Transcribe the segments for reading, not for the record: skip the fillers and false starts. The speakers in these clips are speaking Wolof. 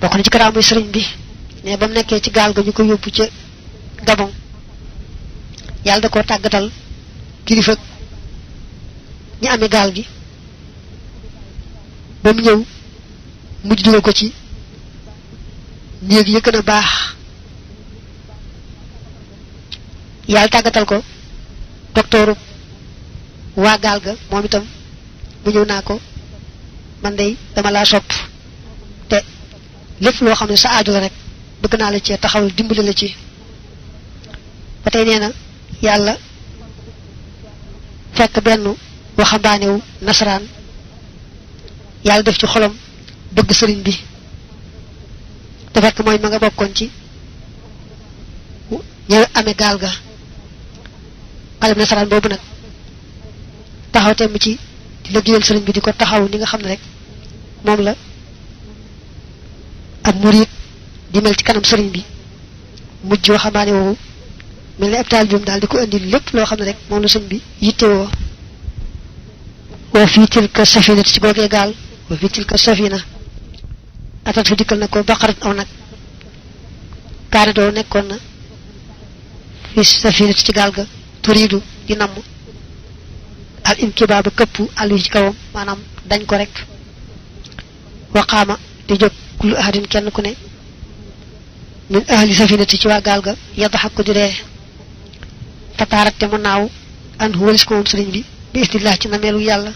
bokk na ci karaamu sëriñ bi ne bam nekkee ci gaal ga ñu ko yóbbu ca Gabon yàlla da koo tàggatal kilifa ñi amee gaal gi ba mu ñëw mujj dugal ko ci néeg yi gën a baax yàlla tàggatal ko doktooru waa gaal ga moom itam mu ñëw naa ko man day dama laa sopp te lépp loo xam ne sa aajo la rek bëgg naa la ci taxawal dimbali la ci ba tey nee na yàlla fekk benn waxambaanewu nasaraan yàlla def ci xolam bëgg sëriñ bi te fekk mooy ma nga bokkoon ci ñëw amee gaal ga xale nasaraan boobu nag taxaw temm ci di liggéeyal sëriñ bi di ko taxaw ni nga xam ne rek moom la ab murid di mel ci kanam sëriñ bi mujj waxambaane woowu mel ni ab taalibeem daal di ko indi lépp loo xam ne rek moom la sëriñ bi yittewoo wa fii tilka safina ci googee gaal wa fii tilka safina atat fi dikkal na ko baqarat aw nag kaane doo nekkoon na fi safina ci gaal ga turiidu di namm al inkibaaba këpp àll yi ci kawam maanaam dañ ko rek waqaama di jóg kullu ahadin kenn ku ne min ahli safinati ci waa gaal ga yadxak ko di ree fataarat te mu naaw an walis ko moom sëriñ bi bi istillah ci nameelu yàlla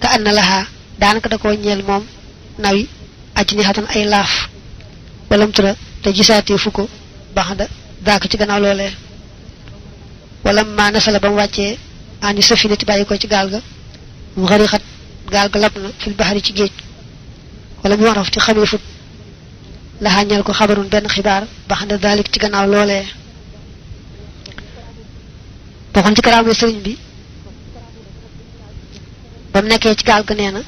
ka anna lahaa daanaka da koo ñeel moom nawi aji ni xatan ay laaf walam tura te gisaatee fu ko baax da daak ci gannaaw loolee wala ma nasala ba mu wàccee ani safinati bàyyi ko ci gaal ga mu xarixat gaal ga lab na fil baxari ci géej wala mu waraf ci xamee fut laxaa ñeel ko xabarun benn xibaar baax da daalik ci gannaaw loolee bokkoon ci karaame sëriñ bi ba mu nekkee ci gaal ga nee na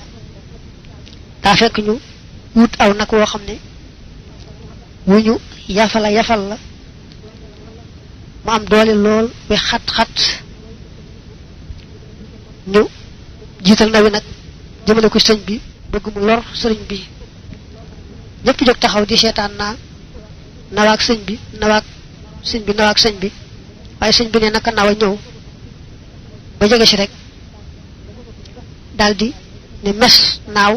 daa fekk ñu wut aw nag woo xam ne wu ñu yafal la mu am doole lool we xat-xat ñu jiital na wi nag jëmale ko sëñ bi bëgg mu lor sëriñ bi ñëpp jóg taxaw di seetaan nawaak sëñ bi nawaak sëñ bi waaye sëñ bi ne naka nawa ñëw ba jege si rek daldi ne mes naaw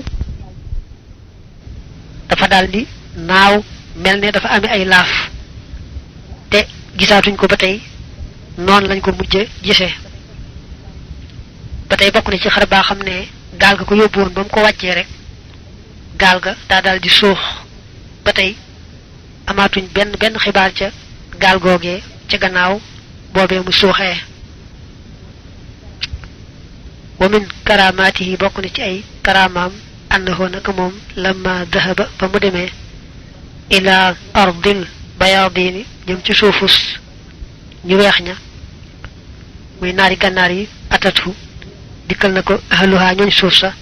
dafa daldi naaw mel ne dafa amee ay laaf te gisaatuñ ko ba tey noonu lañ ko mujje gisee ba tey bokk na ci xar baa xam ne gaal ga ko yóbbuwoon ba mu ko wàccee rek gaal ga daa daldi suux ba tey amaatuñ benn xibaar ca gaal googee ca gannaaw boobee mu suuxee wa min karaamaatihi bokk na ci ay karaamaam annahu naka moom lamma dahaba ba mu demee ila ardil bayaadini jëm ci suufus ñu weex ña muy naari gànnaar yi atatu dikkal na ko ahluha ñooñ suuf sa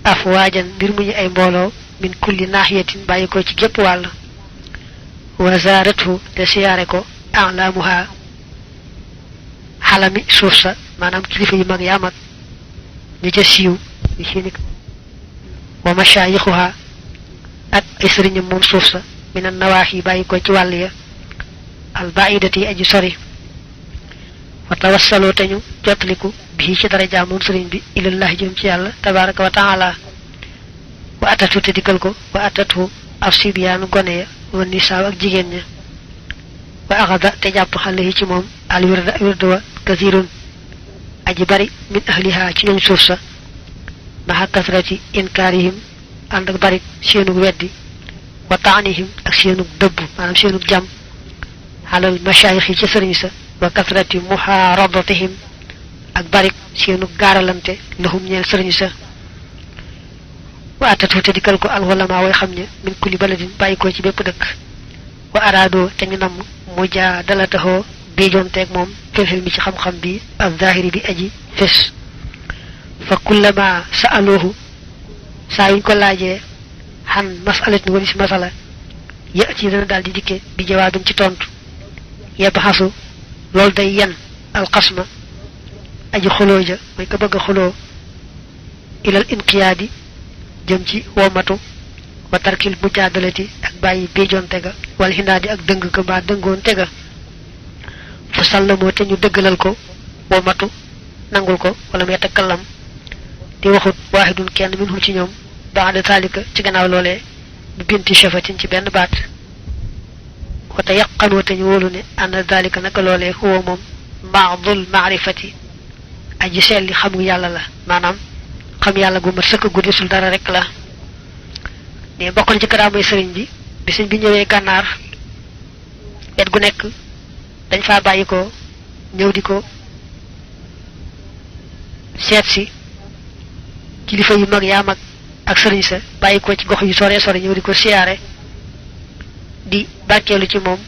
afwaajan mbir mu ñu ay mbooloo min kulli naahiyatin bàyyi ko ci gépp wàll wa zaaratu te siyaare ko alaamuha xalami suuf sa maanaam kilifa yu mag yaa mag ñu ca siiw ñu ci nekk wa mashaayixuha ak ay sëriñam moom suuf sa min an nawaahi bàyyi ko ci wàll ya al baidati yi aji sori wa tawassaloo te ñu jotliku bii ci daraja moom sëriñ bi ilallahi jëm ci yàlla tabaraka wa taala wa atatu te dikkal ko wa atatu afsibiyaanu gone ya wa nisaaw ak jigéen ña wa axada te jàpp xale yi ci moom al wirda wa kasirun aji bari min ahliha ci ñooñ suuf sa maxa kasrati inkaarihim ànd ak bari seenug weddi wa taanihim ak seenug dëbb maanaam seenug jàmm xalal machaayix yi ci sëriñ sa wa kasrati muhaaradatihim ak bari seenug gaaralante lahum ñeel sëriñ sa wa atatu te dikkal ko alxulamaa way xam ne min kulli baladin bàyyi ko ci bépp dëkk wa araadoo te ñu namm mujaadalatahoo biijoonteeg moom fil mi ci xam-xam bi ak zahiri bi aji fés fa kullama sa'aluhu saa yuñ ko laajee xan masalatin walis masala ya ci dana daal di dikke bi jawaabin ci tontu yabxasu loolu day yen alxasma aji xuloo ja mooy ko bëgg a xuloo ilal inqiyaadi jëm ci womatu wa tarkil mujadalati ak bayyi bejonte ga wal hindadi ak deung ko ba deungonte ga fa sallamo te ñu deggalal ko bo matu nangul ko wala may takallam di waxut wahidun kenn minhum ci ñoom ba'da talika ci gannaaw lolé bi binti shafatin ci benn baat wa tayaqqanu te ñu wolu ne anna dalika naka lolé huwa mom ba'dul ma'rifati aji selli xamu yalla la manam xam yalla gu ma sëkk gu desul dara rek la ne bokkon ci karaamay sëriñ bi bi sëriñ bi ñëwee gànnaar et gu nekk dañ fa bayiko ñëw diko seet si kilifa yu mag yaa mag ak sëriñ sa bayiko ci gox yu sore sore ñëw diko siyaare di barkeelu ci moom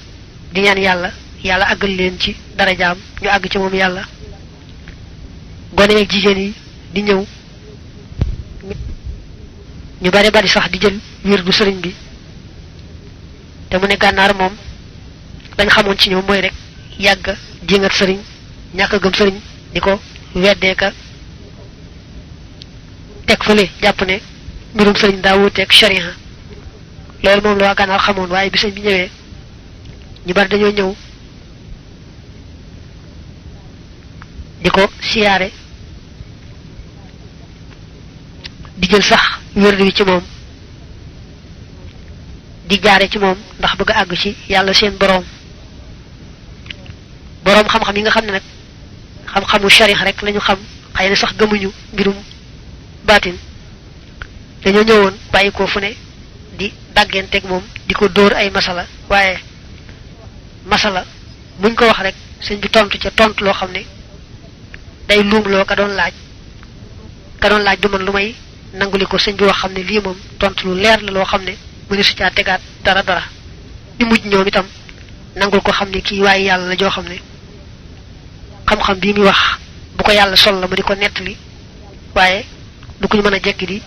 di ñaan yàlla yàlla àggal leen ci darajaam ñu àgg ci moom yàlla gone ak jigéen yi di ñëw ñu bari bari sax di jël wirdu sëriñ bi te mu ne gànnaar moom dañ xamoon ci ñoom mooy rek yàgg jéngat sëriñ ñàkk gëm sëriñ di ko weddeeka teg fële jàpp ne mbirum sëriñ daa wuuteeg sharia loolu moom la waa gànnaar xamoon waaye bi sëñ bi ñëwee ñu bari dañoo ñëw di ko siyaare di jël sax wérdu wi ci moom di jaare ci moom ndax bëgg àgg ci yàlla seen boroom xam-xam yi nga xam ne nag xam-xamu sharia rek lañu xam xëy na sax gëmuñu mbirum baatin dañoo ñëwoon bàyyi ko fu ne di dàggenteeg moom di ko dóor ay masala waaye masala buñ ko wax rek sëñ bi tontu ca tontu loo xam ne day luumloo ka doon laaj du man lu may nanguli ko sëñ bi wax xam ne lii moom tontu lu leer la loo xam ne mënu su caa tegaat dara ñu mujj ñoom itam nangul ko xam ne kii waaye yàlla la joo xam ne xam-xam bii muy wax bu ko yàlla sol la ma di ko nettali waaye du ko ñu mën a jekki di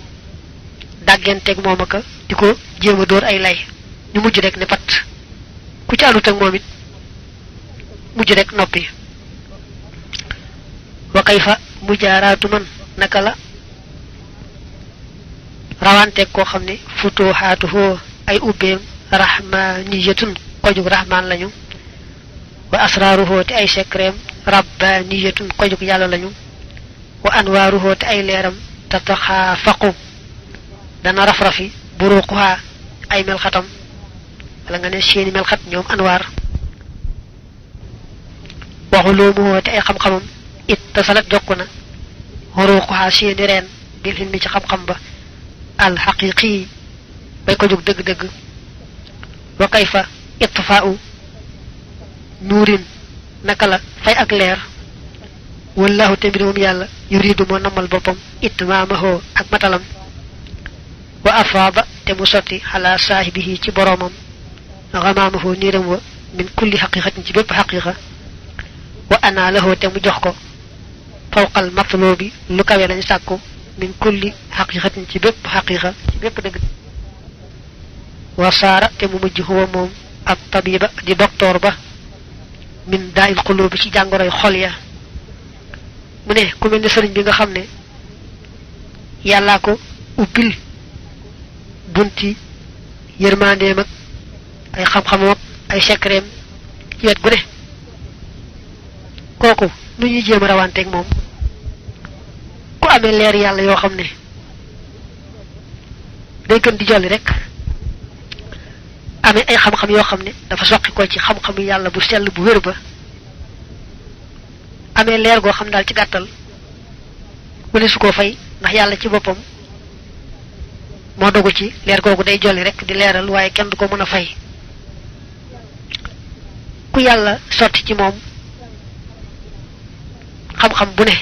dàggenteeg moom aka di ko jéem a dóor ay lay ñu mujj rek ne pat ku ci àndut ak moom it mujj rek noppi wa kayfa mujaaraatu man naka la rawanteeg koo xam ne futuhaatuhu ay ubbeem rahmaniyatun kojug rahman lañu wa asraaruhu te ay secreem rabbaniyatun kojug yàlla lañu wa anwaaruhu te ay leeram tataxaafaqu dana rafrafi buruquha ay melxatam wala nga ne seeni melxat ñoom anwaar wa xuluumuhu te ay xam-xamam ittasalat jokku na xuruquha seeni reen bil hilmi ci xam-xam ba al haqiqi bay ko jóg dëgg-dëgg wa kayfa itfaa'u nuurin naka la fay ak leer wallahu tamit moom yàlla yuridu moo namal boppam itmaamahu ak matalam wa afaada te mu sotti ala saahibihi ci boroomam xamaamahu niiram wa min kulli xaqiqatin ci bépp xaqiqa wa ana lahu te mu jox ko fawqal matlubi lu kawe lañu sàkku min kulli xaqiqatin ci bépp xaqiqa ci bépp dëgg wa saara te mu mujj huwa moom ak tabiba di docteur ba min daa'il qulubi ci jàngoroy xol ya mu ne ku mel ne sëriñ bi nga xam ne yàllaa ko ubbil bunti yërmandeem ak ay xam-xamam ak ay secretam ci wet gu ne kooku nu ñuy jéem a rawanteeg moom ku amee leer yàlla yoo xam ne day gën di jolli rek amee ay xam-xam yoo xam ne dafa soqi ko ci xam-xamu yàlla bu sell bu wér ba amee leer goo xam daal ci gàttal mu ne su ko fay ndax yàlla ci boppam moo dogu ci leer googu day jolli rek di leeral waaye kenn du ko mën a fay ku yàlla sotti ci moom xam-xam bu ne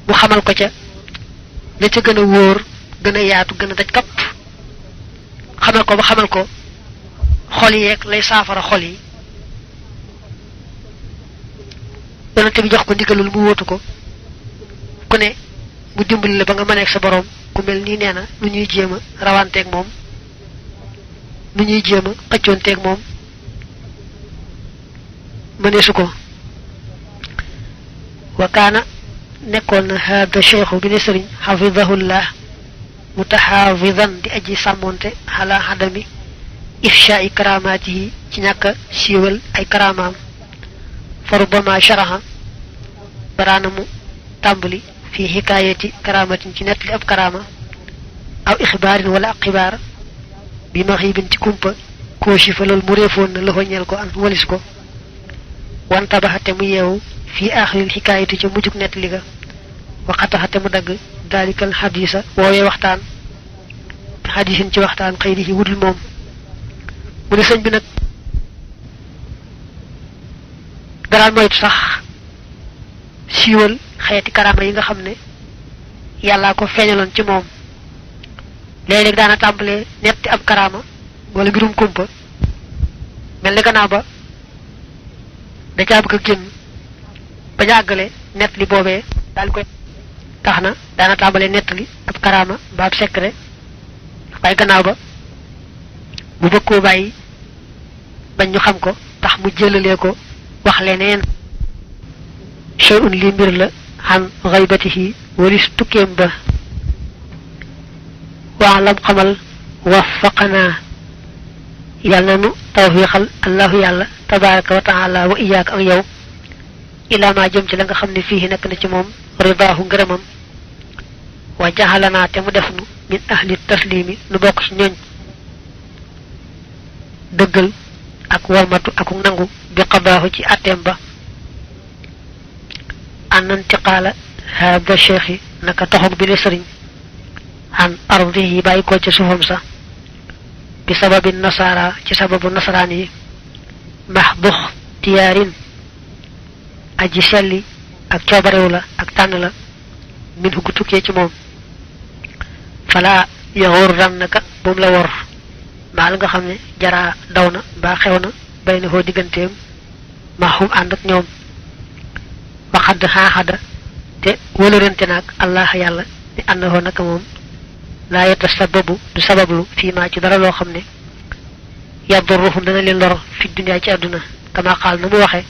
mu xamal ko ca la ca gën a wóor gën a yaatu gën a daj kapp xamal ko ba xamal ko xol yi rek lay saafara xol yi yonente bi jox ko ndigalul mu wóotu ko ku ne mu dimbali la ba nga mëneeg sa boroom ku mel nii nee na nu ñuy jéem a rawanteeg moom nu ñuy jéem a xëccoonteeg moom mëneesu ko wa kaana nekkoon na hada cheikhu bi ne sëriñ xafidahullah mutahafidan di aji samonte ala hadami ifsha'i karamatihi ci ñaka siwal ay karamam farubama sharaha baranamu tambali fi hikayati karamatin ci netli ab karama aw ikhbarin wala akhbar bi maghibin ci kumpa ko shifalol mu refon na lo ñel ko an walis ko wanta baxate mu yew fi akhiril hikayati ci mujuk netli ga waxataxate mu dag dalikal hadisa wowe waxtaan hadisin ci waxtaan xeyri wudul mom mu ne señ bi nak dara moytu sax siwal xeyati karama yi nga xamne yalla ko feñalon ci mom léeg-léeg daana tàmbalee netti ab karama wala mbirum kumpa mel ni gannaaw ba da caa bëgg a génn ba jàggale nett li boobee daal koy tax na daana tàmbalee nett li ab karama ba ab secret waaye gannaaw ba mu bëgg koo bàyyi bañ ñu xam ko tax mu jëlalee ko wax leneen shay'un li mbir la han ghaibatihi walis tukkeem ba waalam xamal waffaqana yàlla nu tawfiqal allahu yàlla tabaraka wa taala wa iyyaka ak yow ila ma jëm ci la nga xam ne fii nekk na ci moom ridaahu ngërëmam wa jaxalana te mu def nu min ahli taslimi nu bokk ci ñooñ dëggal ak warmatu ak nangu bi qadaahu ci atem ba anantiqala hada cheikhi naka taxog bi le sëriñ an ardihi bàyyi ko ci suufam sa bi sababi nasara ci sababu nasaraan yi mahdux tiyaarin aji selli ak coobarew la ak tànn la min hu gu tukkee ci moom fala yaxurrannaka bum la wor maa la nga xam ne jaraa daw na mbaa xew na bay na foo digganteem mahum ànd ak ñoom waxadd xaaxada te wëlërante naag allah yàlla ni àndahoo naka moom laa yatasababu du sabablu fii maa ci dara loo xam ne yadurruhum dana leen lor fi dunya ci àdduna kama xaal na mu waxe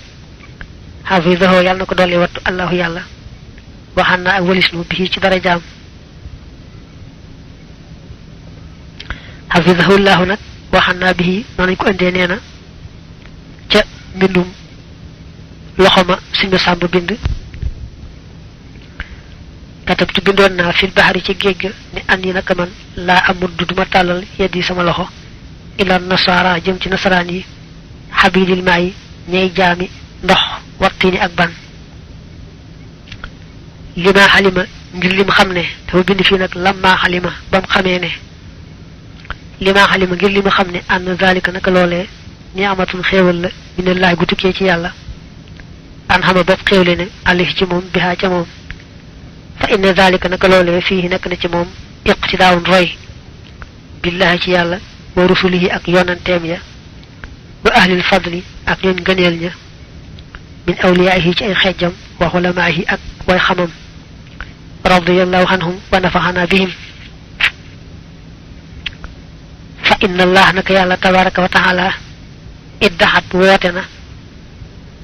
xafidahu yàlla na ko dolli wattu allahu yàlla waxaan naa ak walis nu bii ci dara jaam xafidahu llahu nag waxaan naa bii noonu ko indee nee na ca mbindum loxoma suñu sàmb bind katabtu bindoon naa fil bahari ci géej ga ni andi naka man laa amul duma tàllal yeddi sama loxo ila nasara jëm ci nasaraan yi xabilil maa yi ñay jaami ndox wattini ak ban lima xalima ngir lim xam ne dafa bind fii nag lamma xalima bam xamee ne lima xalima ngir lim xam ne ànd zalika naka loolee ni amatun xéewal la minallahi gu tukkee ci yàlla an xama bopp xéewle ne alif ci moom bihaa ca moom fa inna zalika naka loolee fii nekk na ci moom iqtidaawun roy billahi ci yàlla wa rusulihi ak yonanteem ya wa ahlil fadli ak ñooñ gëneel ña min awliyaihi ci ay xejjam wa xulamaahi ak way xamam radiyallahu anhum wa nafaxana bihim fa inna allah naka yàlla tabaraka wa taala iddaxat woote na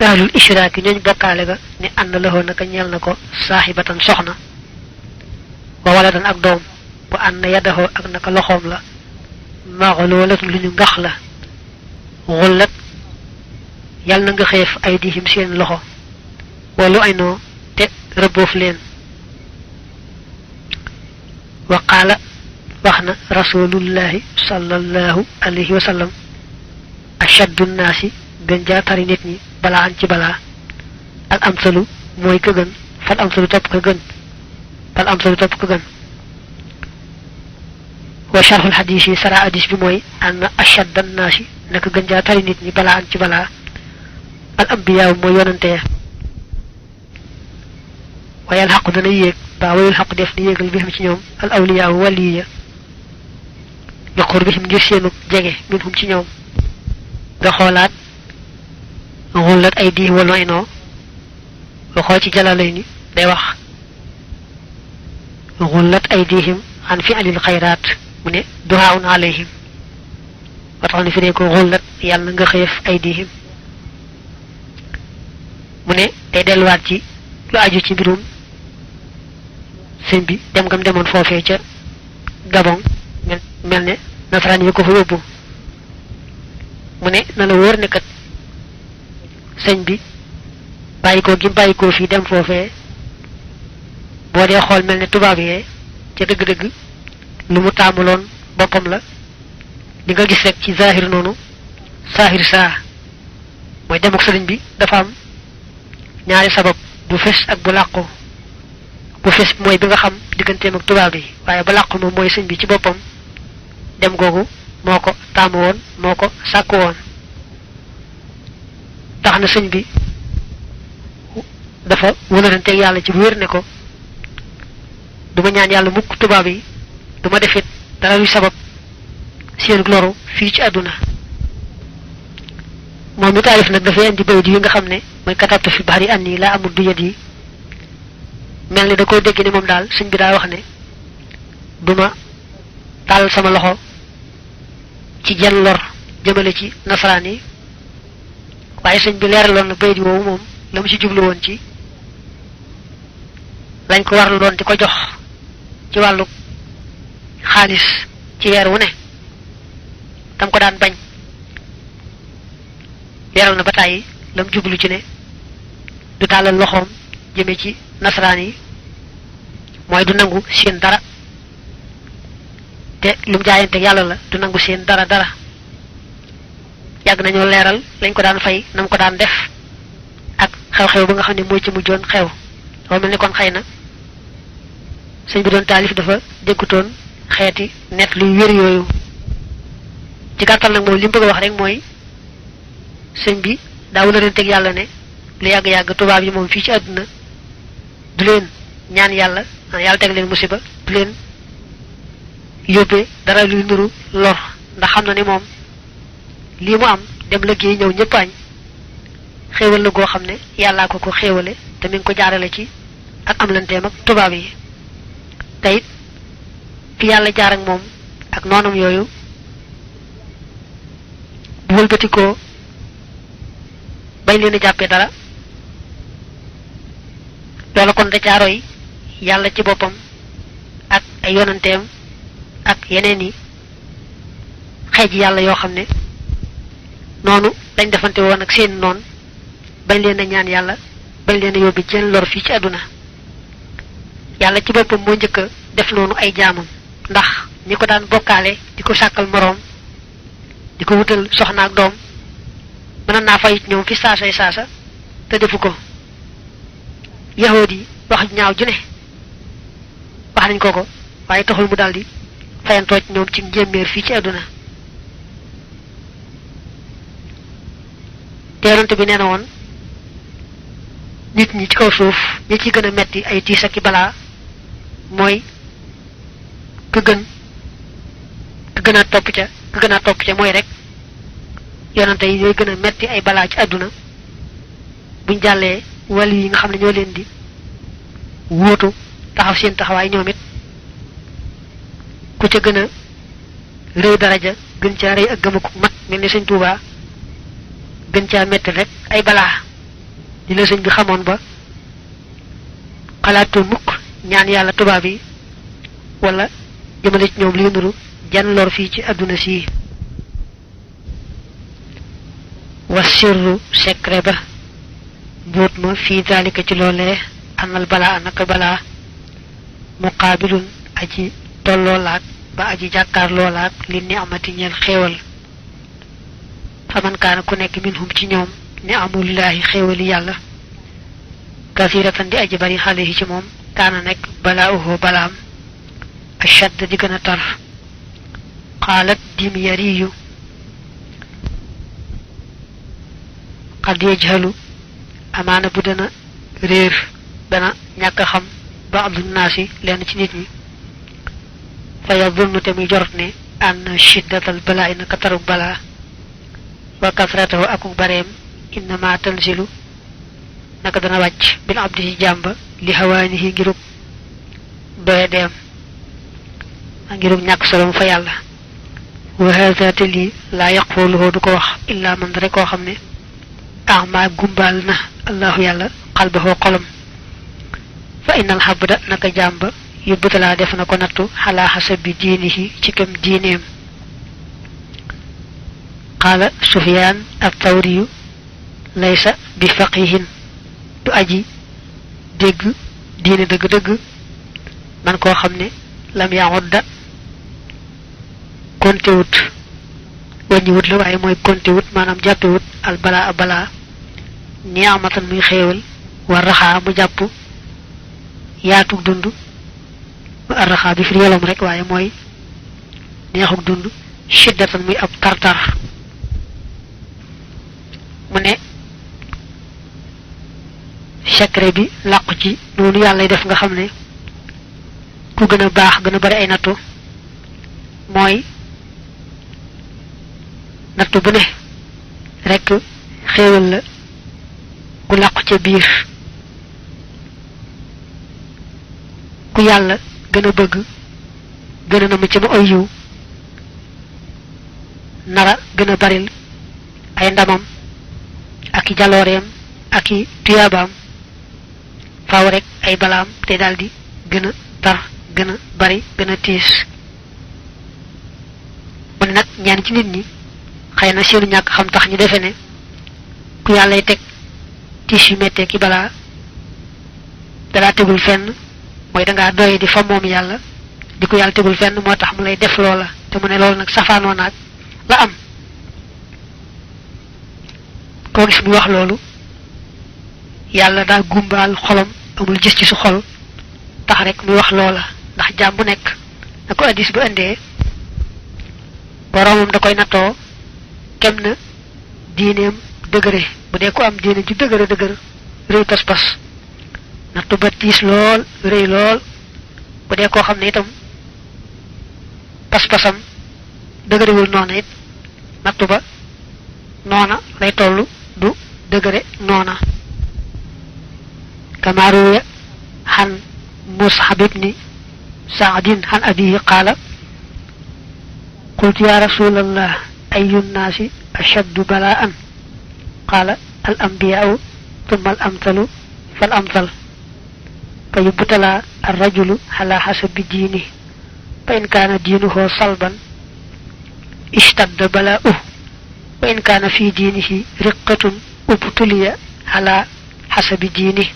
ahlul ishraaki ñooñ bokkaale ga ni ànd lahoo naka ñeel na ko saaxibatan soxna wa waladan ak doom wa ànd yadahoo ak naka loxoom la maxloolat lu ñu ngax la xullat yàlla na nga xeef ay dihim seen loxo walu ay noo te rëbboof leen wa qaala wax na rasulullahi sallallahu alayhi wa sallam ashaddu nnaasi gën jaa tari nit ñi balaa an ci balaa al amsalu mooy ka gën fal amsalu topp ka gën fal amsalu topp ka gën wa sharhul hadis yi sara hadis bi mooy anna ashadda nnaasi naka gën jaa tari nit ñi balaa an ci balaa al ambiyaaw mooy yonante ya wayal xaqu dana yéeg baa wayul xaqu def di yéegal bihim ci ñoom al awliyaaw wali ya li qurbihim ngir seenu jege minhum ci ñoom nga xoolaat xullat ay di wala inoo nga xool ci jalalay ni day wax xullat ay dihim an fi alil xayraat mu ne duhaun alayhim ba tax ni fi dee ko xullat yàlla nga xëyef ay dihim mu ne day delluwaat ci lu aju ci mbirum sëñ bi dem ngam demoon foofee ca Gabon mel ne nasaraan yi ko fa yóbbu mu ne na la wóor ne kat sëñ bi bàyyikoo gi bàyyikoo fii dem foofee boo dee xool mel ne tubaab yee ca dëgg-dëgg lu mu taamuloon boppam la li nga gis rek ci zahir noonu sahir saa mooy dem ak sëriñ bi dafa am ñaari sabab bu fes ak bu làqu bu fes mooy bi nga xam digganteem ak tubaab yi waaye ba làqu moom mooy sëñ bi ci boppam dem googu moo ko taamu woon moo ko sàkku woon tax na sëñ bi dafa wëlalanteeg yàlla ci bu wér ne ko duma ñaan yàlla mukk tubaab yi duma defit dara luy sabab seen loru fii ci àdduna moom mi taalif nag dafay indi bayit yi nga xam ne mooy katabtu fi bahri anni laa amul du yët yi mel ni da koo dégg ni moom daal sëñ bi daa wax ne duma tàll sama loxo ci jenn lor jëmale ci nasaraan yi waaye sëñ bi leeraloon na bayit woowu moom la mu ci jublu woon ci lañ ko warlu doon di ko jox ci wàllu xaalis ci weer wu ne tam ko daan bañ leeral na ba tàyyi lam jublu ci ne du tàllal loxoom jëme ci nasaraan yi mooy du nangu seen dara te lu mu jaayante yàlla la du nangu seen dara yàgg nañoo leeral lañ ko daan fay nam ko daan def ak xew-xew ba nga xam ne mooy ci mujjoon xew loo mel ni kon xëy na sëñ bi doon taalif dafa déggutoon xeeti net luy wér yooyu ci gàttal nag moom li mu bëgg a wax rek mooy sëñ bi daawul leen teg yàlla ne lu yàgg-yàgg tubaab yi moom fii ci àdduna du leen ñaan yàlla teg leen musiba du leen yóbbee dara luy nuru lor ndax xam na ni moom lii mu am dem liggéey ñëw ñëpp añ xéewal la goo xam ne yàllaa ko xéewale te mi ngi ko jaarale ci ak am lanteem ak tubaab yi te it fi yàlla jaar ak moom ak noonam yooyu bu wëlbatikoo bañ leen a jàppee dara loola kon da caaroy yàlla ci boppam ak ay yonanteem ak yeneen yi xeej yàlla yoo xam ne noonu lañ defante woon ak seen noon bañ leen a ñaan yàlla bañ leen a yóbbi seen lor fii ci àdduna yàlla ci boppam moo njëkk a def noonu ay jaamam ndax ñi ko daan bokkaale di ko sàkkal moroom di ko wutal soxna ak doom mën naa fayit ñoom fi saasay saasa te defu ko yahood yi wax ñaaw ju ne wax nañ ko waaye taxul mu daldi fayantoo ci ñoom ci njéeméer fii ci àdduna teerante bi nee na woon nit ñi ci kaw suuf ñi ci gën a metti ay tiis ak i balaa mooy ka gën a topp ca mooy rek yonante yi ñooy gën a metti ay balaa ci àdduna buñ jàllee wàll yi nga xam ne ñoo leen di wóotu taxaw seen taxawaay ñoom it ku ca gën a rëy daraja gën caa rëy ak gëmaku mat mel ni sëñ Tuubaa gën caa metti rek ay balaa di la sëñ bi xamoon ba xalaatu mukk ñaan yàlla tubaab yi wala jëmale ci ñoom li nuru jan lor fii ci àdduna si wa sirru secret ba mbóot ma fii daalika ci loolee anal balaa naka balaa muqaabilun aji tolloo laak ba aji jàkkaar loolaak li ni amati ñeel xéewal faman kaana ku nekk minhum ci ñoom ni amulillahi xéewali yàlla kasiratan di aji bari xale yi ci moom kaana nekk balaa uhu balaam ashad di gën a tar qaalat dimyariyu qad yajhalu amaana bu dana réer dana ñàkk a xam baadu naasi lenn ci nit ñi fa yadunnu te muy jorot ne an shiddatal balaa i naka tarug balaa wa kasratahu akuk bareem innama tanzilu naka dana wàcc bil abdi ci jàmba li hawaanihi ngirug doye deem ngirug ñàkk solom fa yàlla wa haza te lii laa yaquluhu du ko wax illa man rek koo xam ne ma gumbaal na allahu yàlla xalbahu xolam fa innal xabda naka jàmba yubtala def na ko nattu ala hasabi dinihi ci kam diineem. qala Sufyan at-Tawri laysa bi faqihin du aji dégg diine dëgg-dëgg man koo xam ne lam yaudda kontewut wàññiwut la waaye mooy kontewut maanaam jàppewut al balaa balaa niamatan muy xéewal war raxaa mu jàpp yaatug dund ar raxaa bi fi yolom rek waaye mooy neexug dund shiddatan muy ab tartar mu ne secret bi làqu ci noonu yàlla def nga xam ne ku gën a baax gën a bari ay nattu mooy nattu bu ne rek xéewal la gu làqu ca biir ku yàlla gën a bëgg gën a na mu ci mu ay yiw nara gën a baril ay ndamam ak i jalooreem ak i tuyaabaam faaw rek ay balaam te daldi gën a tar gën a bari gën a tiis mu ne nag ñaan ci nit ñi xëy na seenu ñàkk xam tax ñu defe ne ku yàllay teg tiis yu mettee ki balaa dalaa tegul fenn mooy dangaa doye di fa moom yàlla di ko yàlla tegul fenn moo tax mu lay def loola te mu ne loolu nag safaanoo naag la am koo gis muy wax loolu yàlla daa gumbaal xolam amul gis ci su xol tax rek muy wax loola ndax jaam bu nekk na ko addis ba indee boroomam da koy nattoo kem na diineem dëgëre bu dee ko am diine ju dëgëre dëgër rëy pas-pas nattu ba tiis lool rëy lool bu dee koo xam ne itam pas-pasam dëgërewul noona it nattu ba noona lay tollu du dëgëre noona kamaruya han Mus'ab ibn Sa'd han abihi qala qultu ya rasulallah ayu an-nasi ashaddu bala'an qala al-anbiya'u thumma al-amthalu fal-amthal fayubtala ar-rajulu ala hasabi dinihi fa in kana dinuhu salban ishtadda bala'uhu wa in kana fi dinihi riqqatun ubtuliya ala hasabi dinihi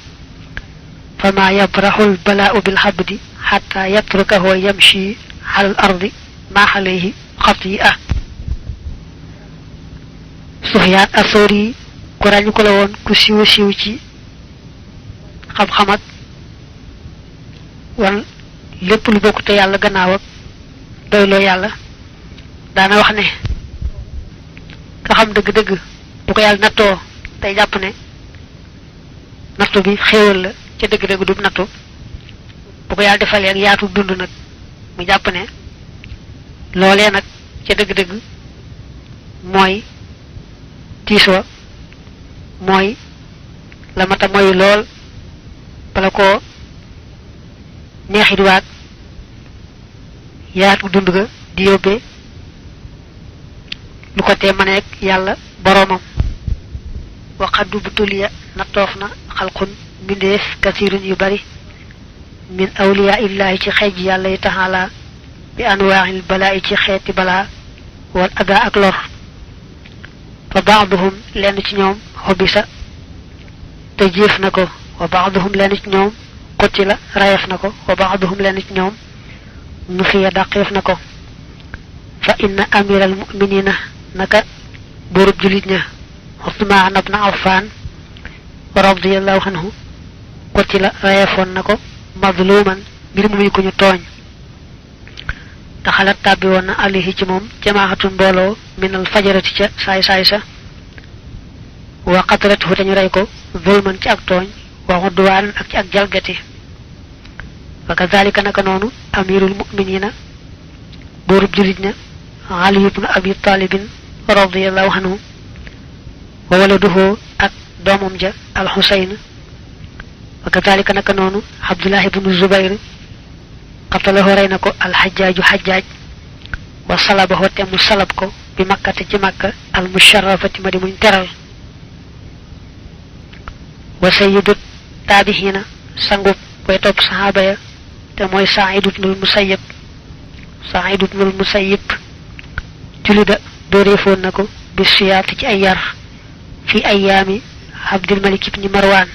فما يبرح البلاء بالحبد حتى يتركه يمشي على الأرض ما عليه خطيئة. سفيان الثوري قراني كلون كسيو سيوتي خم خمت وان lépp lu bokku te yàlla gannaaw ak doyloo yàlla daana wax ne ka xam dëgg-dëgg bu ko yàlla nattoo tey jàpp ne nattu bi xéewal la ca dëgg-dëgg du nattu bu ko yàlla defalee ak yaatu dund nag mu jàpp ne loolee nag ca dëgg-dëgg mooy tiisoo mooy la mata mooy lool bala koo neexit waag yaatu dund ga di yóbbee lu ko tee maneek yàlla boroomam waxaddu bu tuliya nattoof na xalqun mbindeef kasirun yu bari min awliya illahi ci xeej yàlla yi taxala bi anwaa'il balaa ci xeeti balaa wal ada ak lor fa ba'duhum lenn ci ñoom xobisa te jéef na ko wa ba'duhum lenn ci ñoom qutila rayef na ko wa ba'duhum lenn ci ñoom nufiya daqeef na ko fa inna amiral mu'minina naka buurub julit ña Usmaan ibn Affan radiyallahu anhu qutila rayefoon na ko mazluman mbir mu muy ko ñu tooñ taxalat tàbbi woon na alayhi ci moom jamaaxatu mbooloo minal fajarati ca saay sa wa qatalatuhu tañu rey ko zulman ci ak tooñ wa udwaanan ak ci ak jalgati wa kazalika naka noonu amirul mu'minina buurub julit ña Ali ibn Abi Talibin radiyallahu anhu wa waladuhu ak doomam ja al-Husayn wa kadhalika naka noonu Abdullah ibn Zubayr qatalahu rey na ko al-Hajjaju Hajjaj wa salabahu te mu salab ko bi makkati ci makka al-musharrafati ma di muñ teral wa sayyidu taabihina sangub way topp sahaaba ya te mooy Sa'id ibnul Musayyib. Sa'id ibnul Musayyib julida dooreefoon na ko bi siyaat ci ay yar fi ayaami Abdul Malik ibn Marwan.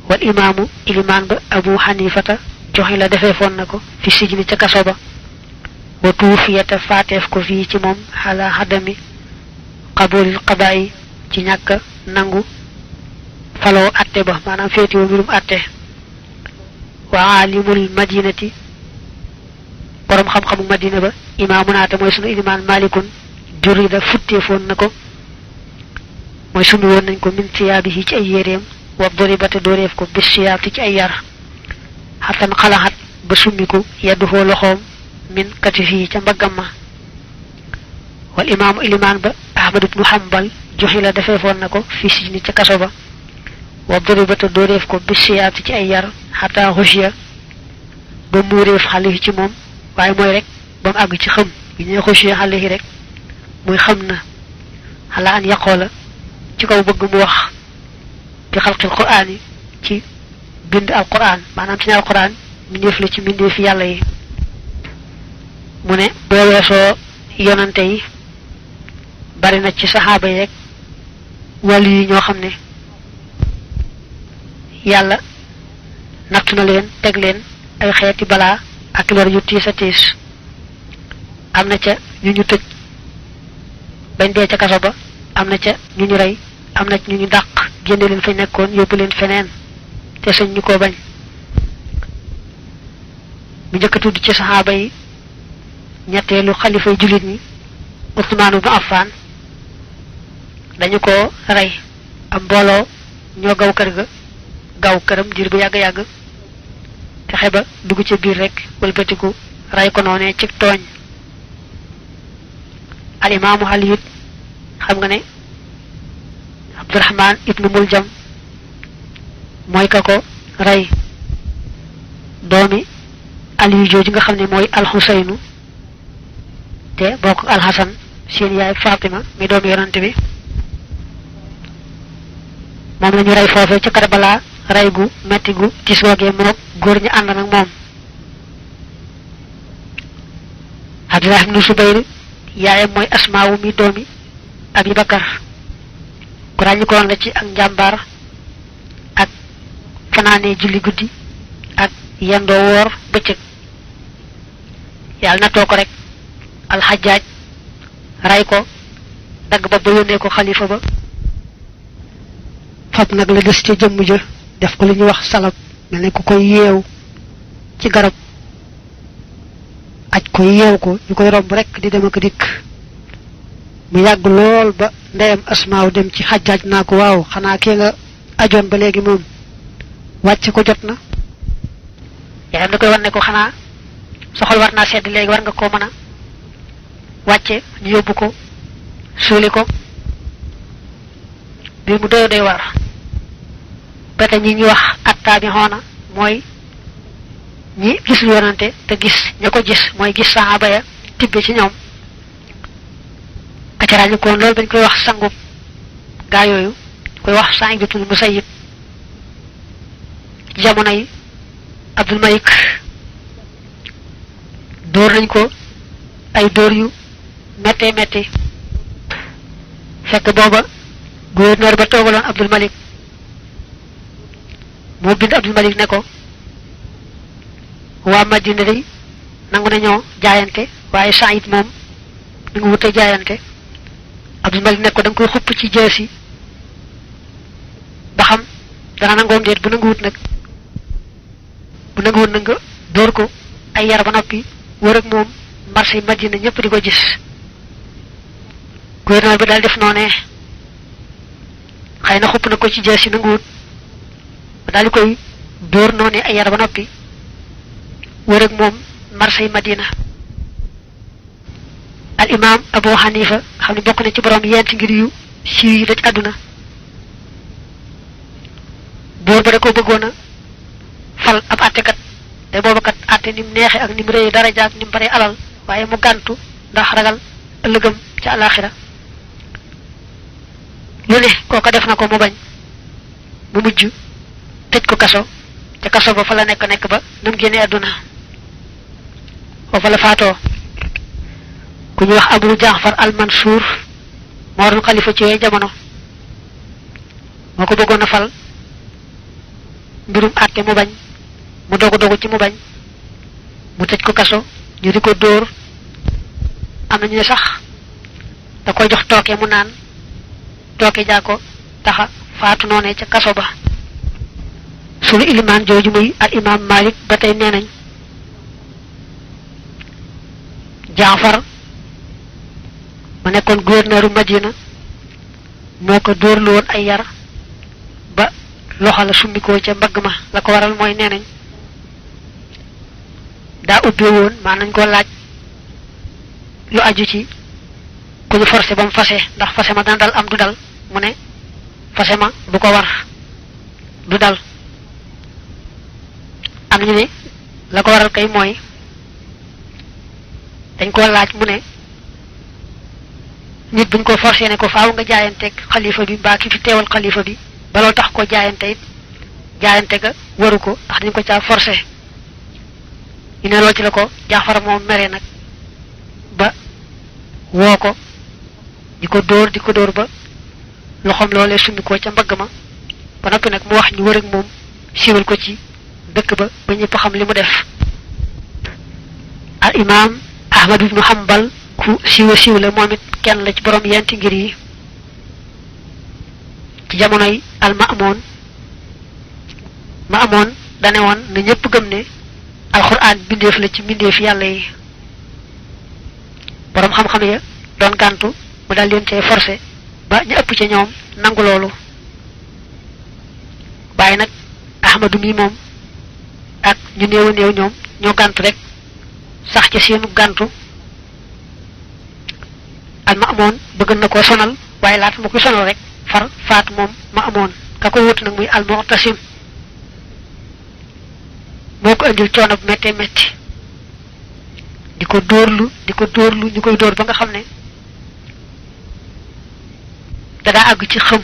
wal imaamu ilimaan ba Abu Hanifata joxe la defeefoon na ko fi sijni ca kaso ba. wa tuufiyata faateef ko fii ci moom xala xadami qabulil qadaayi ci ñàkk nangu faloo atte ba maanaam féetiwoo mbirum atte. wa aalimul madinati borom xam-xamu madina ba imaamunaate mooy sunu ilimaan malikun jurida futteefoon na ko mooy sunu woon nañ ko min siyaabihi ci ay yéreem wa doribate dooreef ko bis siyaati ci ay yar xatan xalaxat ba summiku yedduhoo loxoom min katifi ca mbaggam ma. wal imaamu ilimaan ba ahmad ibnu hambal joxi la defeefoon na ko fi sijni ca kaso ba wa doribate dooreef ko bis siyaati ci ay yar xata xusiya ba muureef xale yi ci moom waaye mooy rek ba mu àgg ci xam yi ñuy xusiya xale yi rek muy xam na xalaa an yaqoola ci kaw bëgg mu wax bi xalqil quraan yi ci bind al quraan maanaam ci ne al quraan mbindeef la ci mbindeefi yàlla yi. mu ne boo weesoo yonante yi bari na ci saxaaba yi rek wàllu yi ñoo xam ne yàlla nattu na leen teg leen ay xeeti balaa ak lor yu tiis a tiis. am na ca ñu ñu tëj bañ dee ca kaso ba, am na ca ñu ñu rey, am na ca ñu ñu dàq génne leen fa nekkoon yóbbu leen feneen te sañ ñu ko bañ. bu njëkk a tudd ci saxaaba yi ñetteelu xalifay jullit ñi Usmaan ibnu Affaan dañu ko rey, am mbooloo ñoo gaw kër ga gaw këram diir bu yàgg-yàgg fexe ba dugg ca biir rek wëlbatiku rey ko noonee ci tooñ. al imaamu Ali it xam nga ne Abdurahmaan ibnu Muljam mooy ka ko rey. doomi Aliyu jooju nga xam ne mooy alxuseynu te bokk alxasan seen yaay Fatima mi doomi yonante bi moom la ñu rey foofee ca Karbala rey gu metti gu tis googee moog góor ñi ànd nag moom. Abdullah ibnu Subayr yaayam mooy Asmaawu mi doomi Abi Bakar ku ràññi ko woon la ci ak njàmbaar ak fanaanee julli guddi ak yendoo woor bëccëg. yàlla nattoo ko rek alxajaaj ray ko dagg ba yónnee ko xalifa ba fab nag la des ca jëmm ja def ko li ñuy wax salab mel ne ku koy yeew ci garab aj ko yeew ko ñu koy romb rek di dem ak dikk mu yàgg lool ba ndeyam Asmaaw dem ci xajaaj naa ko waaw xanaa kee nga ajoon ba léegi moom wàcc ko jot na. yaayam da koy wan ne ko xanaa soxal war naa sedd léegi war nga koo mën a wàcce ñu yóbbu ko suuli ko bi mu doy doy war. ba tey ñi ñuy wax attaa bi xoona mooy ñi gis lu yonante te gis ña ko gis mooy gis saxaaba ya tibbe ci ñoom kacarañu koon loolu dañ koy wax sangub gaa yooyu koy wax Saïd ibnul Musayyib jamono yi Abdul Malik dóor nañ ko ay dóor yu méttee métti fekk booba gouverneur ba toogaloon Abdul Malik moo bind Abdul Malik ne ko waa Madina day nangu nañoo jaayante waaye Saïd moom ni nga wute jaayante. Abdul Malik ne ko da nga koy xupp ci jeesi ba xam dana nangoom déet bu nanguwut nag bu nanguwut na nga dóor ko ay yar ba noppi wër ak moom marché Madina ñëpp di ko gis. gouverneur bi daal def noonee xëy na xupp na ko ci jeesi nanguwut daal di koy dóor noonee ay yar ba noppi wër ak moom marché Madina. al imam Abu Hanifa xam ne bokk na ci borom yent ngir yu siiw yi daj àdduna boor ba da ko bëggoon a fal ab àttekat te booba kat àtte ni mu neexe ak ni mu rëy daraja ak ni mu bare alal waaye mu gàntu ndax ragal ëllëgam ca alaxira lu ne kooka def na ko mu bañ mu mujj tëj ko kaso ca kaso ba fa la nekk ba nam génne àdduna fa la faatoo ku ñu wax Abu Jaafar al Mansuur moo doon xalifa ci yooyu jamono moo ko bëggoon a fal mbirum àtte mu bañ mu dogu ci mu bañ mu tëj ko kaso ñu di ko dóor am nañu ne sax da koy jox tooke mu naan tooke jaa ko taxa faatu noonee ca kaso ba sunu ilimaan jooju muy al imaam Malik ba tey nee nañ Jaafar ma nekkoon gouverneuru Madina moo ko dóorlu woon ay yar ba loxo la summikoo ca mbagg ma la ko waral mooy nee nañ daa ubbee woon maa nañ ko laaj lu aju ci ku ñu forcé ba mu fase ndax fase ma dana dal am du dal mu ne fase ma du ko war du dal am ñu ne la ko waral kay mooy dañ ko laaj mu ne nit buñ ko forcé ne ko faaw nga jaayanteeg xalifa bi mbaa ki fi teewal xalifa bi ba loolu tax ko jaayante it jaayante ga waru ko ndax dañ ko caa forcé ñu ne loolu ci la ko Jaafar moom mere nag ba woo ko di ko dóor ba loxoom loolee summi ko ca mbagg ma ba noppi nag mu wax ñu wër ak moom siiwal ko ci dëkk ba ba ñëpp xam li mu def al imaam Ahmad ibnu Hanbal ku siiw la moom it kenn la ci borom yenti ngir yi ci jamonoy al Maamoon dane woon na ñëpp gëm ne alxuraan bindeef la ci mbindeef yàlla yi borom xam-xam ya doon gàntu mu daal leen cee forcé ba ñu ëpp ca ñoom nangu loolu waaye nag Ahmadu mi moom ak ñu néew a néew ñoom ñoo gàntu rek sax ca seenu gàntu al Maamoon bëgg na koo sonal waaye laata mu koy sonal rek far faat moom Maamoon ka ko wut nag muy al Mu'tasim moo ko indil coono bu méttee métti di ko dóorlu ñu koy dóor ba nga xam ne dadaa àgg ci xëm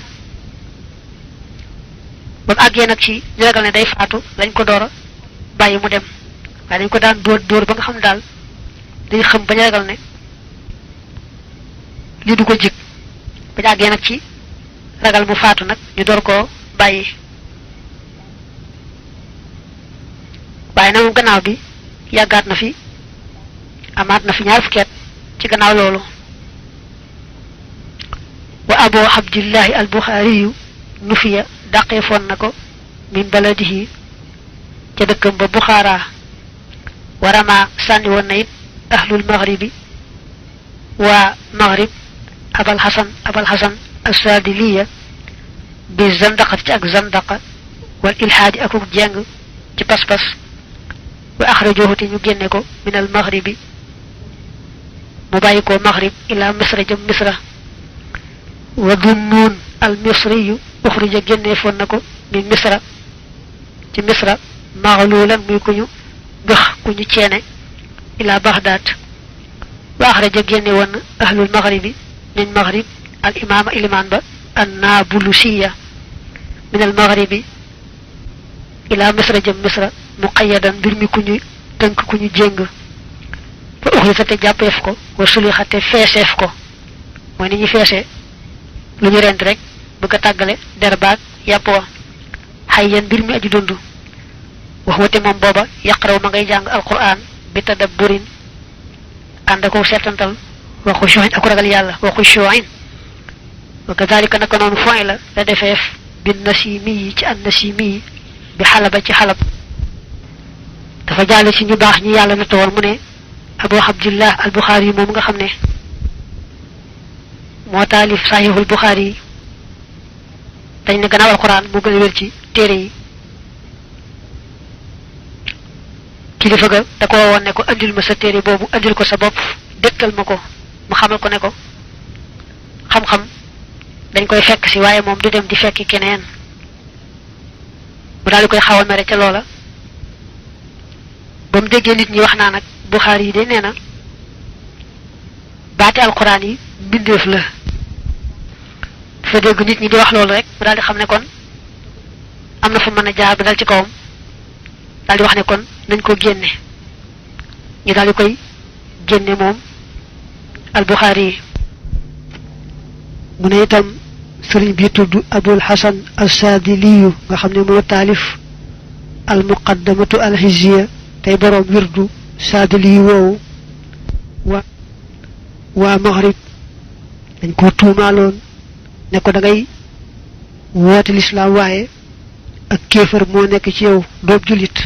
ba mu àggee nag ci ñu ragal ne day faatu lañ ko door a bàyyi mu dem waaye dañ ko daan dóor ba nga xam ne daal day xëm ba ñu ragal ne li du ko jig ba ñu àggee nag ci ragal mu faatu nag ñu door koo bàyyi waaye nag moom gannaaw bi yàggaat na fi amaat na fi ñaar fukki at ci gannaaw loolu wa abu abdillahi al buxaariyu nufiya dàqee foon na ko min baladihi ca dëkkam ba buxaara warama sànni woon na it ahlul maghribi waa maghrib abal hasan assadiliya bi zandaqat ci ak zandaqa wal ilhaadi akuk jeng ci pas-pas wa axrajuhu te ñu génne ko min al maghribi mu bàyyi ko maghrib ila misra jëm misra wa dunnuun al misriyu uxrija génne foon na ko min misra ci misra maxluulan muy ku ñu gëx ku ñu ceene ila baghdad wa axraja génne woon na ahlul maghribi min maghrib al imaama ilimaan ba an naabulusiya min al maghribi ila misra jëm misra muqayyadan mbir mi ku ñu tënk ku ñu jéng fa uxlisa te jàppeef ko wa sulixa te feeseef ko mooy ni ñu feese lu ñu rent rek bëgg a tàggale der baag yàpp wa xayyan mbir mi aji dund wax wate moom booba yaqraw ma ngay jàng alquran bi tadabburin ànd ko seetantal wa xushuin ak ragal yàlla wa xushuin wa kadalika naka noonu foy la defeef bi nasimi yi ci an nasimi yi bi xalaba ci xalab dafa jàll ci ñu baax ñi yàlla na tool mu ne abu abdillah al buxaari yi moom nga xam ne moo taalif saxiixul buxaari yi dañ ne gannaaw alquran moo gën a wér ci téere yi kilifa ga da ko woon ne ko andil ma sa téere boobu andil ko sa bopp dëkkal ma ko mu xamal ko ne ko xam-xam dañ koy fekk si waaye moom du dem di fekki keneen mu daal di koy xawal mere ca loola ba mu déggee nit ñi wax naa nag buxaari yi de nee na baati alquran yi mbindeef la dafa dégg nit ñi di wax loolu rek mu daal di xam ne kon am na fu mën a jaar ba dal ci kawam daldi wax ne kon nañ ko génne ñu daldi koy génne moom al Bukhari mu ne itam sëriñ bi tudd Abul Hasan as-Sadiliyu nga xam ne moo taalif al muqaddamatu al hizziya tey boroom wirdu Sadiliyu woowu waa Maghrib dañ ko tuumaaloon ne ko da ngay woote lislaam waaye ak kéefër moo nekk ci yow doob jullit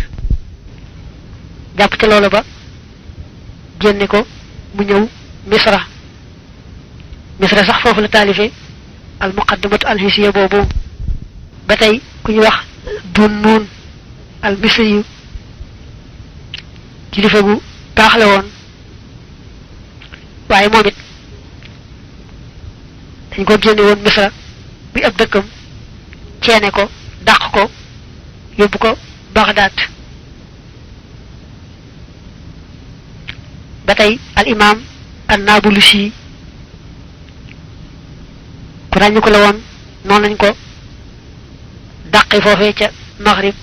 jàpp ci loolu ba génne ko mu ñëw Misra sax foofu la taalife al muqaddamatu al hizziya boobu ba tey ku ñu wax Dunnun al Misri kilifa gu baax la woon waaye moom it dañ ko génne woon Misra bi ab dëkkam ceene ko dàq ko yóbbu ko Baghdad ba tey al imam an-Nabulusi ku ràññu ko la woon noonu lañ ko dàqi foofee ca Maghrib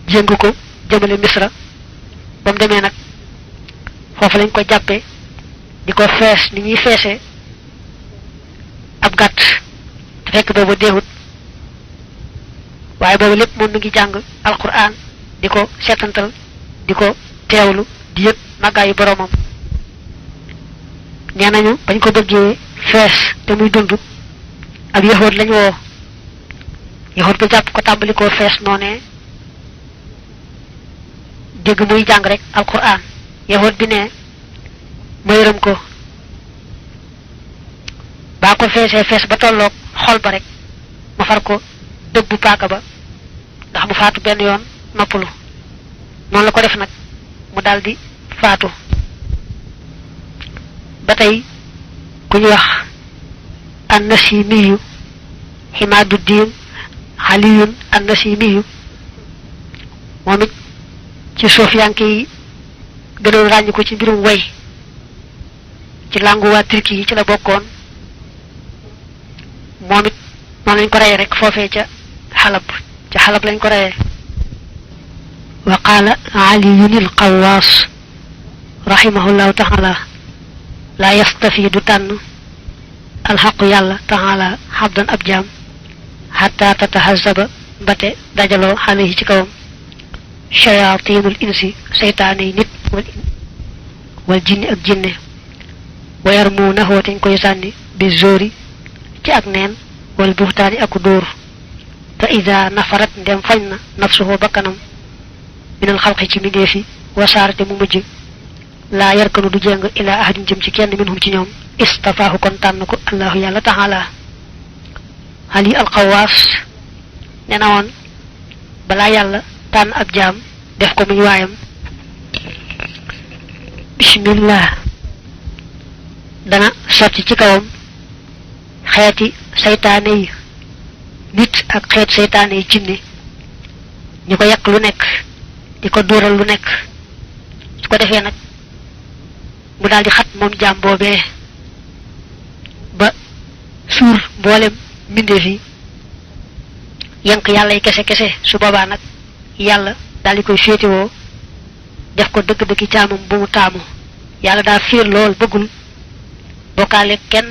jéng ko jëmale Misra ba mu demee nag foofu lañ ko jàppe di ko fees ni ñuy feesee ab gàtt te fekk boobu deewut waaye boobu lépp moom mi ngi jàng alquran di ko seetantal di ko teewlu di yëg màggaayu boromam nee nañu bañ ko bëggee fees te muy dund ab yahood lañ woo yahood ba jàpp ko tàmbali koo fees noonee dégg muy jàng rek alquran yahood bi ne ma yërëm ko baa ko feesee fees ba tolloog xol ba rek ma far ko dëbbu paaka ba ndax mu faatu benn yoon noppalu noonu la ko def nag mu daldi faatu ba tey ku ñu wax an-Nasimiyu Himaduddin Aliyun an-Nasimiyu moom it ci suufiyanke yi gënoon ràññi ko ci mbirum way ci langu waa Turki yi ci la bokkoon moom it noonu lañ ko reyee rek foofee ca Halab lañ ko reyee wa qaala Aliyun al-Qawaas rahimahullahu taala laa yastafi du tànn alxaqu yàlla taala xabdan ab jaam xataa tatahazaba mbate dajaloo xale yi ci kawam shayatinul insi seytaane yi nit wal jinni ak jinne wayar mu naxoo teñ koy sànni bi zóori ci ak neen wal buxtaani aku dóor fa ida nafarat ndem fañ na nafsuhu bakkanam minal xalqi ci mindeefi wasaarate mu mujj laa yarkanu du jeng ilaa ahadin jëm ci kenn minhum ci ñoom istafaahu kon tànn ko allahu yàlla taala Ali al-Qawaas nee na woon balaa yàlla tànn ab jaam def ko muy waayam bismillah dana sotti ci kawam xeeti seytaane yi nit ak xeet seytaane yi jinne ñu ko yàq lu nekk di ko dóoral lu nekk su ko defee nag mu daldi xat moom jaam boobee ba suur mboolem mbindeef yi yank yàlla yi kese su boobaa nag yàlla daldi koy féetewoo def ko dëgg-dëggi jaamam bu mu taamu yàlla daa fiir lool bëggul bokkaale kenn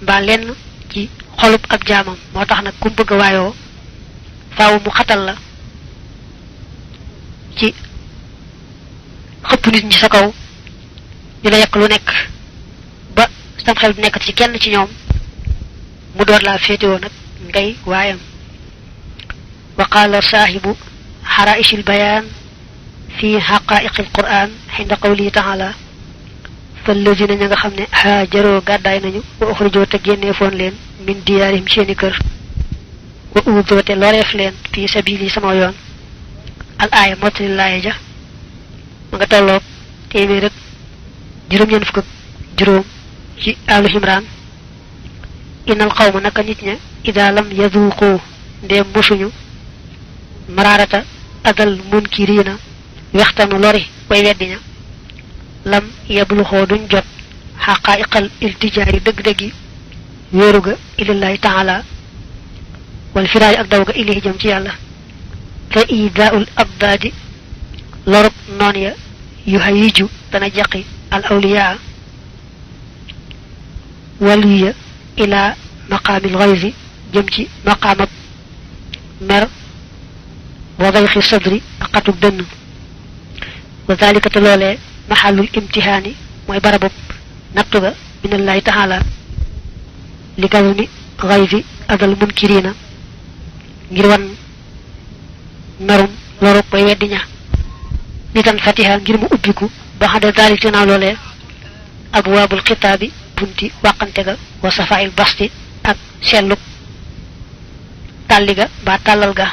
mbaa lenn ci xolub ab jaamam moo tax nag ku mu bëgg a waayoo faaw mu xatal la ci xëpp nit ñi sa kaw ñu la yàq lu nekk ba sam xel du nekk ci kenn ci ñoom mu door laa féetewoo nag ngay waayam wa qaala saahibu xaraishil bayaan fi xaqaiqil quran xinda qawlihi taala fallazina ña nga xam ne haajaroo gàddaay nañu wa uxrijoo te génneefoon leen min diyaarihim seeni kër wa uudoo te loreef leen fi sabili sama yoon al aaya mottali laaya ja ma nga tolloog téeméer rek juróom-ñeent fukk ak juróom ci alu Imraan innal xawma naka nit ña ida lam yaduuqu ndeem mosuñu maraarata adal munkiriina wextanu lori way weddi ña lam yabluxoo duñ jot xaqaa'iqal iltijaari dëgg-dëggi wéeru ga ilallaahi taala wal firaari ak daw ga ilahi jëm ci yàlla fa idaul abdadi lorub non ya yuhayiju dana jaqi al awliya waliya ila maqamil ghayzi jëm ci maqamab mer wa dayxi sadri aqatu dënn wa dhalika te loolee maxallul imtihaani mooy barabab nattu ga minallahi taala li kawni ghayzi adal munkirina ngir wan merum lorub bay weddi ña nitan fatiha ngir mu ubbiku ba xade dhalika naa loolee abwaabul xitaabi bunti wàqante ga wa safail basti ak selluk tàlliga ba tàllal ga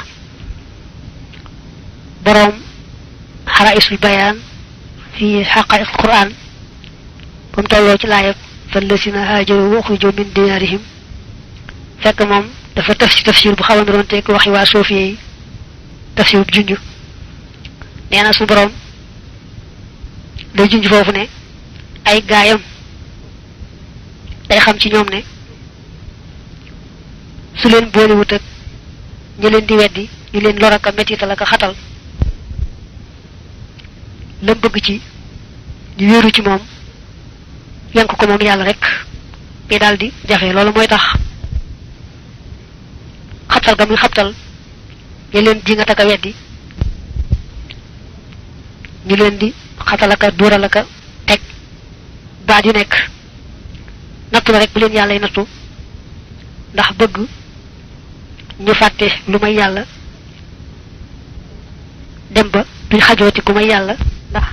boroom xaraisul bayaan fi xaqaiq quran bam tolloo ci laayab fallasina haajaru wa uxrijoo min diyaarihim fekk moom dafa tafsir bu xaw a doon teg waxi waa sofiye yi tafsir bu junj nee na su boroom day junj foofu ne ay gaayam day xam ci ñoom ne su leen boolewut ak ñu leen di weddi ñu leen lor ak mettital ak xatal lam bëgg ci ñu wéeru ci moom yank ko moom yàlla rek day daal di jafe loolu mooy tax xatal ga muy xatal ñu leen ji nga taka weddi ñu leen di xatal ak dóoral ak teg baat yu nekk nattu la rek bu leen yàlla y nattu ndax bëgg ñu fàtte lu may yàlla dem ba duñ xajooti ku may yàlla ndax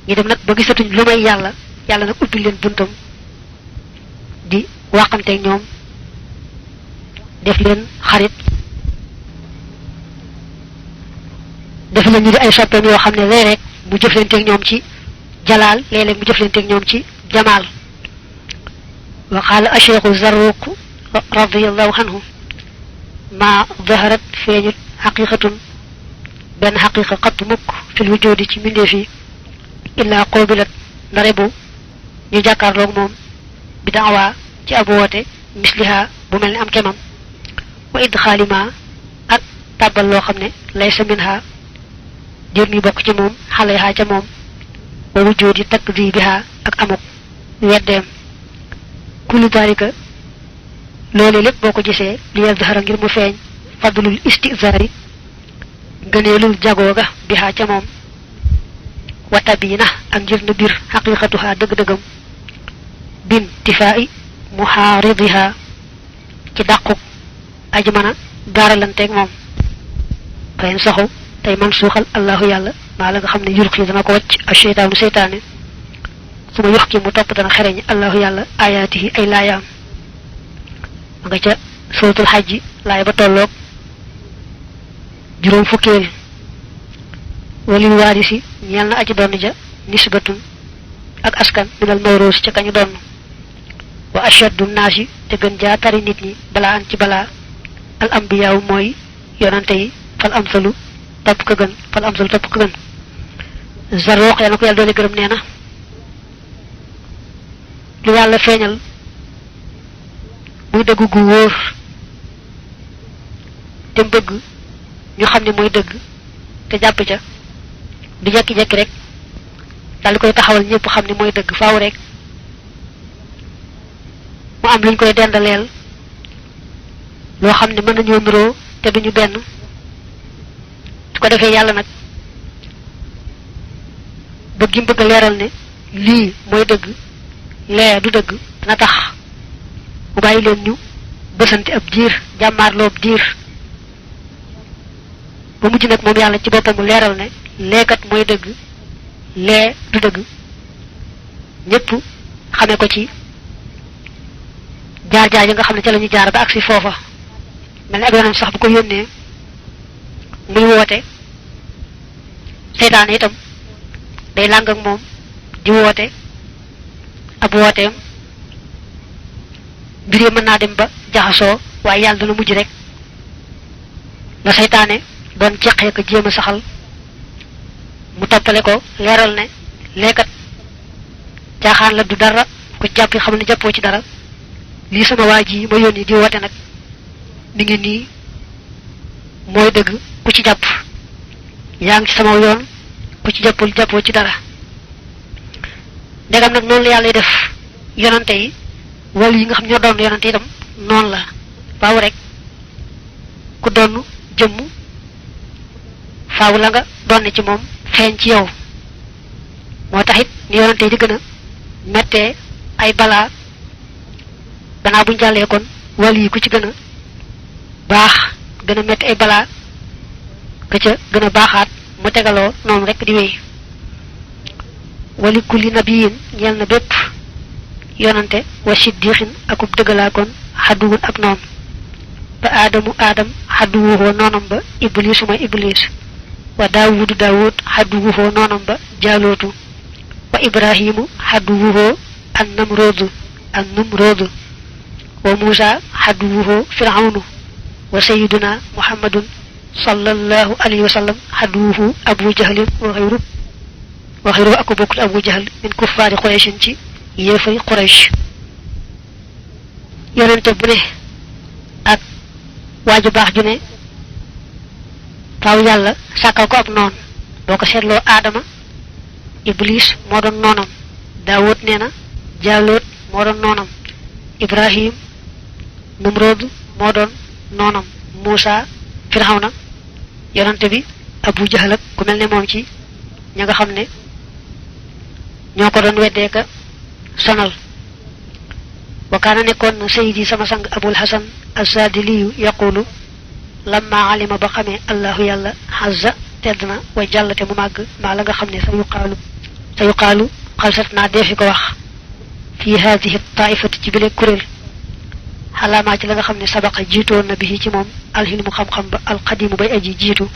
ñu dem nag ba gisatuñ lu may yàlla yàlla nag ubbi leen buntam di waxanteeg ñoom def leen xarit def leen ñu di ay soppeem yoo xam ne léeg-léeg mu jëflanteeg ñoom ci jalaal léeg-léeg mu jëflanteeg ñoom ci jamaal wa qaala acheikhu zarruq radiallahu anhu ma zaharat feeñut xaqiqatun benn xaqiqa xatt mukk fil wujudi ci mbindeef yi illaa qoobilat ndare bu ñu jàkkaarloog moom bi daawaa ci ab woote misliha bu mel ni am kemam wa idxaalima ak tàbbal loo xam ne laysa minha jër mi bokk ci moom xaleha ca moom wa wujudi takdibiha ak amuk weddeem kullu dalika loolu lépp boo ko gisee li yazhara ngir mu feeñ fadlul istizaari gëneelul jagoo ga bihaa ca moom wa tabiina ak ngir na bir xaqiqatuha dëgg-dëggam bin tifaa'i muhaaridiha ci dàquk aji mën a gaaralanteeg moom fayn saxu tey man suuxal allahu yàlla maa la nga xam ne yulqi dana ko wacc a seytaanu seytaane su ma yox ki mu topp dana xereñ allahu yàlla ayaatihi ay laayaam ma nga ca suratul xajji laay ba tolloog juróom fukkeel walil waarisi ñeel na aji donn ja nisbatun ak askan minal mawruus ca kañu donn wa ashaddu naasi te gën jaa tari nit ñi balaa an ci balaa al ambiyaaw mooy yonante yi fal amsalu topp ka gën fal amsalu topp ka gën zaroox yàlla na ko yàlla doole gërëm nee na lu yàlla feeñal muy dëgg gu wóor te bëgg ñu xam ne mooy dëgg te jàpp ca di jekki-jekki rek daal di koy taxawal ñëpp xam ne mooy dëgg faaw rek mu am luñ koy dendaleel loo xam ne mën nañoo niroo te duñu benn su ko defee yàlla nag bëgg gi bëgg a leeral ne lii mooy dëgg lee du dëgg dana tax mu bàyyi leen ñu bësante ab diir jàmmaarloo ab diir ba mujj nag moom yàlla ci boppam mu leeral ne leekat mooy dëgg lee du dëgg ñëpp xamee ko ci jaar-jaar yi nga xam ne ca la ñu jaar ba agsi foofa mel ne ab yoonam sax bu ko yónnee muy woote seytaane itam day làng ak moom di woote ab wooteem mbir yi mën naa dem ba jaxasoo waaye yàlla dana mujj rek la seytaane doon jeqee ko jéem a saxal mu toppale ko leeral ne leekat caaxaan la du dara ku jàpp xam ne jàppoo ci dara lii sama waa ji ma yónni di woote nag mi ngi nii mooy dëgg ku ci jàpp yaa ngi ci sama yoon ku ci jàppul jàppoo ci dara ndegam nag noonu la yàlla def yonante yi wala yi nga xam ñoo doon yonante itam noonu la faaw rek ku doon jëmm faaw la nga doon ci moom feeñ ci yow moo taxit ni yonante yi di gën a mettee ay balaa gannaaw buñ jàllee kon wala yi ku ci gën a baax gën a metti ay balaa ka ca gën a baaxaat mu tegaloo noonu rek di wéy wali kulli nabiyin ñeel na bépp yonante wa siddiqin akub dëggalaa kon xadduwun ab noon ba aadam xadduwuhoo noonam ba iblis mooy iblis wa daawud xadduwuhoo noonam ba jaalootu wa ibrahimu xadduwuhoo an numroodu wa muusa xadduwuhoo firawnu wa sayiduna muhammadun sallallahu alayhi wa sallam xadduwuhu abu jahlin wa xayru aku bokkut abu jahl min kuffaari qurayshin ci yéefay quraysh yonente bu ne ak waaju baax ju ne faaw yàlla sàkkal ko ab noon boo ko seetloo aadama iblis moo doon noonam daawud nee na jaaloot moo doon noonam ibrahim numrood moo doon noonam muusa firawna yonante bi abu jahl ak ku mel ne moom ci ña nga xam ne ñoo ko doon weddee ka sonal wa kaana nekkoon na sayidi sama sang abul hasan as-saadiliyu yaqulu lamma alima ba xamee allahu yàlla xazza tedd na wa jàllate mu màgg maa la nga xam ne sa yuqaalu xalsat naa deefi ko wax fii haadihi taifati ci bile kuréel xalaamaa ci la nga xam ne sabaqa jiitoon na bi ci moom alxilmu xam-xam ba alqadimu bay aji jiitu